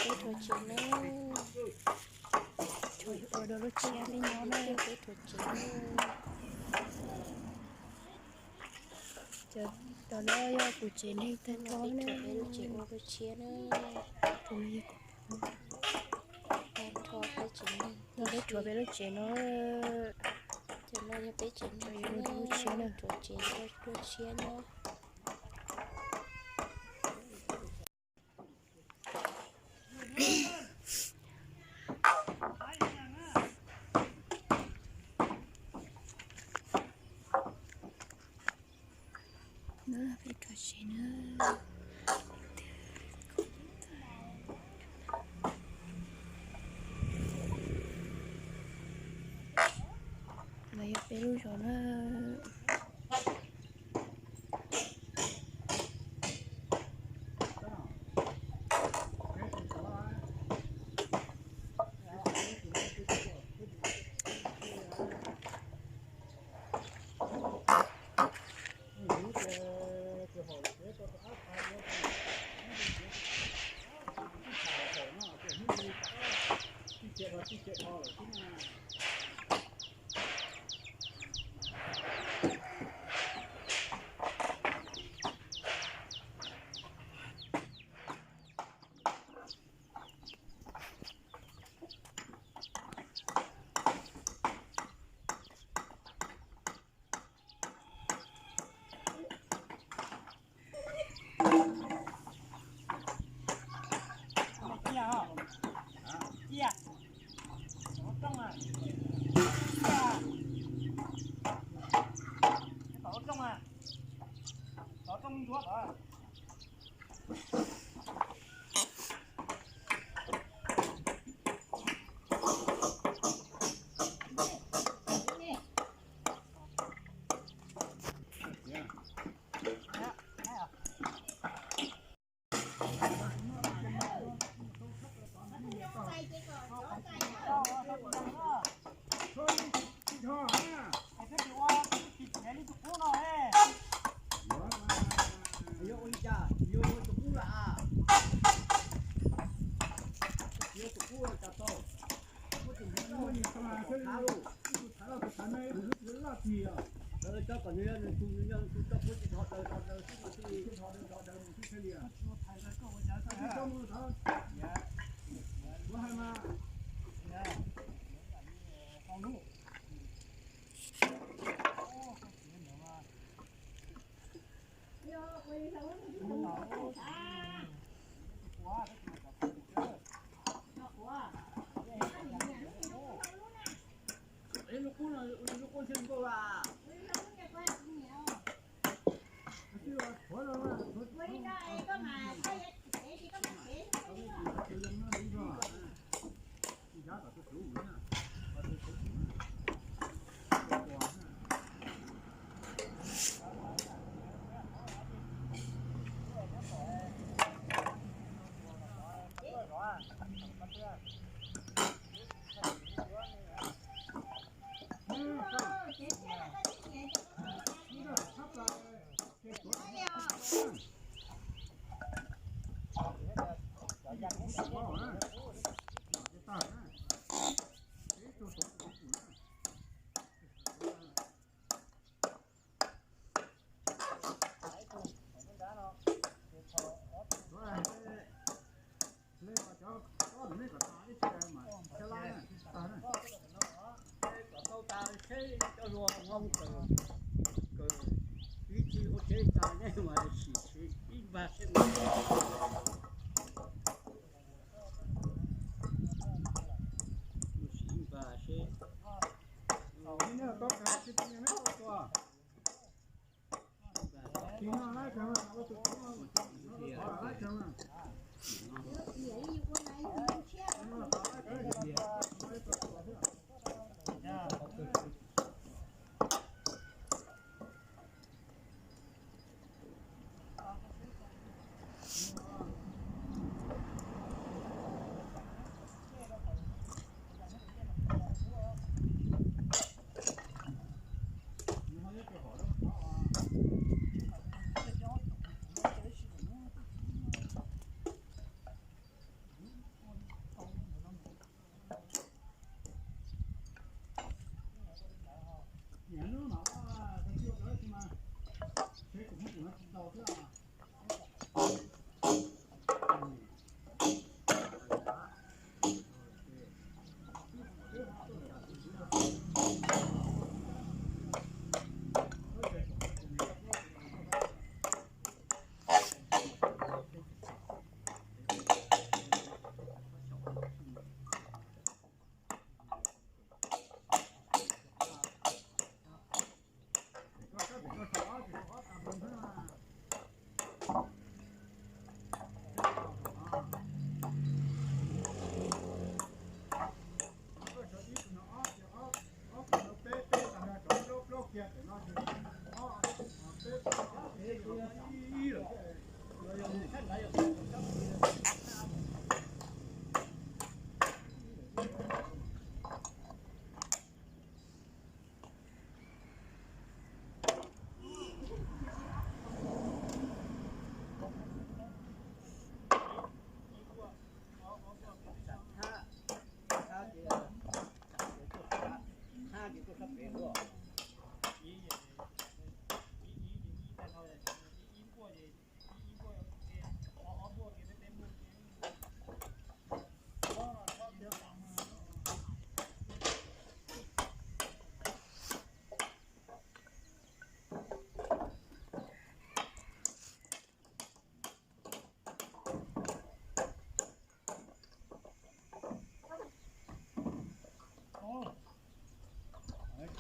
Peb rhuav tsev na. Ua rau lub tsheb peb nyob na. Peb rhuav tsev na. Cov no yog kuv tsev neeg tag nrho na. Peb rhuav peb lub tsev ua lub tsheb na. Tag nrho peb tsev neeg. No peb rhuav peb lub tsev no. Cov no yog peb tsev neeg na. Rhuav tsev ua lub tsheb nyob. Peb rhuav tsev na. No yog peb lub zos na.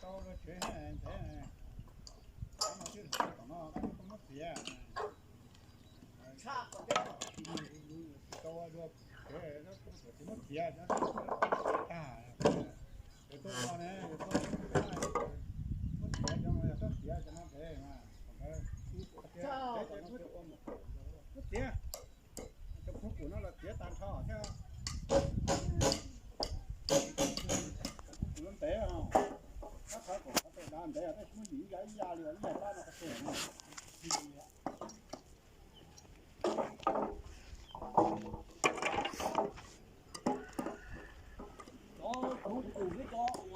Tau tsev ntawd, tom no tsis muab txiav, tsis muab txiav, tag, es tuaj no ne, tuaj muab txiav cov no, yog txhob txiav cov no pem mas, muab txiav, cov kub kum no los txiav tag nrho thiab. Kub kum no ntev, tab qhov kom qhov tes dav ntev, tab sis muab yim ib ya ib ya li, ib ya pab no qhov tes no. Cov kub kum thiab cov uas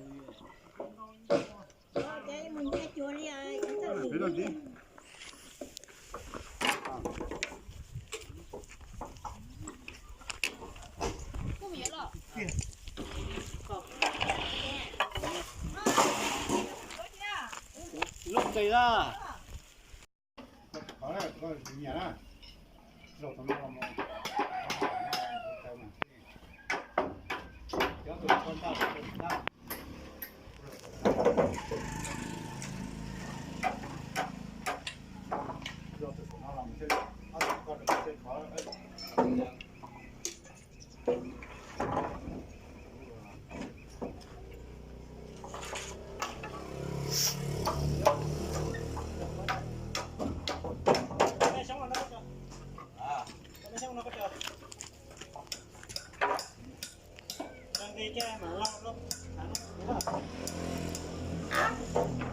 nws coj me loj me no mas nej ib tug Lub nqis na.